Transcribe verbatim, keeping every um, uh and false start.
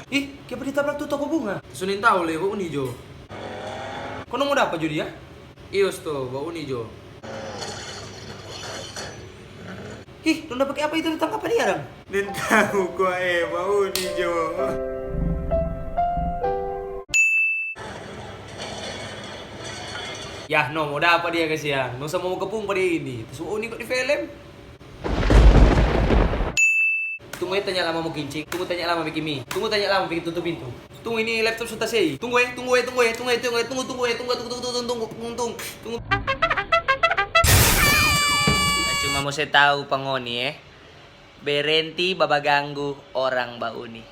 Ih, kiapa ditabrak tu toko bunga? So nintau lei, Ba Uni jo. Kono mo dapa jo dia? Iyo sto, Ba Uni jo. Ih, dong dapa apa itu, ditangkap pa dia dang? Nintau kwa e, Ba Uni jo. Yah no, mo dapa dia kasiang. No sama mo kepung pa dia ini. Terus Ba Uni kok di film? Tunggu e, tanya lama mo kincing. Tunggu tanya lama bikin mi. Tunggu tanya lama bikin tutup pintu. Tunggu ini laptop sudah sei. Tunggu e, tunggu e, tunggu e, tunggu e, tunggu e, tunggu, tunggu e, tunggu, tunggu, tunggu, tunggu, tunggu, tunggu, tunggu. Cuma mo se tau pa ngoni e. Berenti babaganggu orang Ba Uni.